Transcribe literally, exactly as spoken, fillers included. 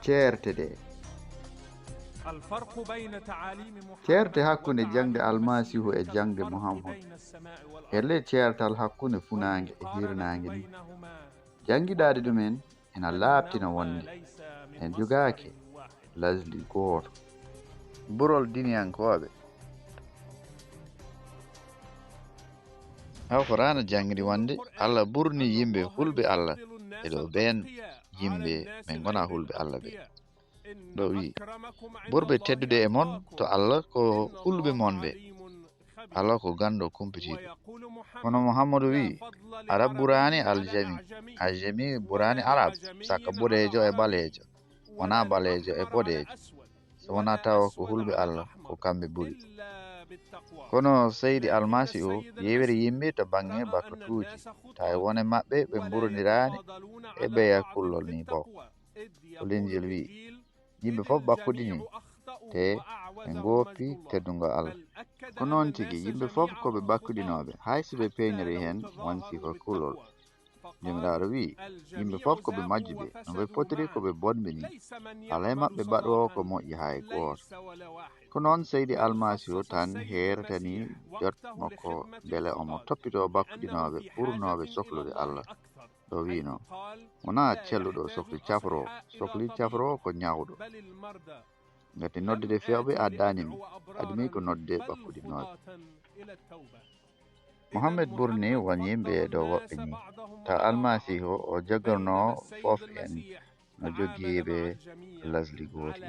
Ceerte ɗe. Ceerte hakkunde jaŋde Almasiihu e jaŋde Muhammad. Helle ceertal hakkunde funaange e hiirnaange ni. Janngiɗaade ɗum en ena laaɓtina wonde en jogaaki lasli gooto. Burol diniyankooɓe. Aw Qur'aana janngini wonde Allah ɓurni yimɓe hulɓe Allah e ɗo ɓeen yimɓe ɓe ngonaa hulɓe Allah ɓe. Ɗo wi'i, ɓurɓe teddude e mon to Allah ko hulɓe mon ɓe. Allah ko ganndo kumpitiiɗo. Kono Muhammadu wi'i, Arab ɓuraani Aljami, Aljami ɓuraani Arab, saka boɗeejo e ɓaleejo, wonaa ɓaleejo e boɗeejo. So wonaa tawa ko hulɓe Allah, ko kamɓe ɓuri. Kono Seydi Almasi o yeewiri yimɓe to baŋŋe bakkatuuji, tawi won e maɓɓe ɓe mburondiraani e ɓeya kullol ni bo. Ko Linjil wi'i, yimɓe fof ɓakkudini, te ɓe ngoppi teddungal Allah. Ko noon tigi, yimɓe fof ko ɓe ɓakkudinooɓe, hay si ɓe peeñori heen won sifa kullol. Joomiraaɗo wi'i, yimɓe fof ko ɓe majjuɓe, no ɓe potiri ko ɓe bonɓe ni. Alaa e maɓɓe baɗoowo ko moƴƴi hay gooto. Ko noon Seydi Almasi o tan heeratani jot makko mbele omo toppitoo bakkudinooɓe ɓurnooɓe soklude Allah. Ɗo wi'no, wonaa celluɗo sokli cafro, sokli cafro ko ñawɗo. Ngati noddude fewɓe addaani mi, admi ko noddude ɓakkudinooɓe. Mohammed ɓurni won yimɓe ɗo woɓɓe ni, taw Almasiihu o jogorno fof en no jogiiɓe lasli gooti.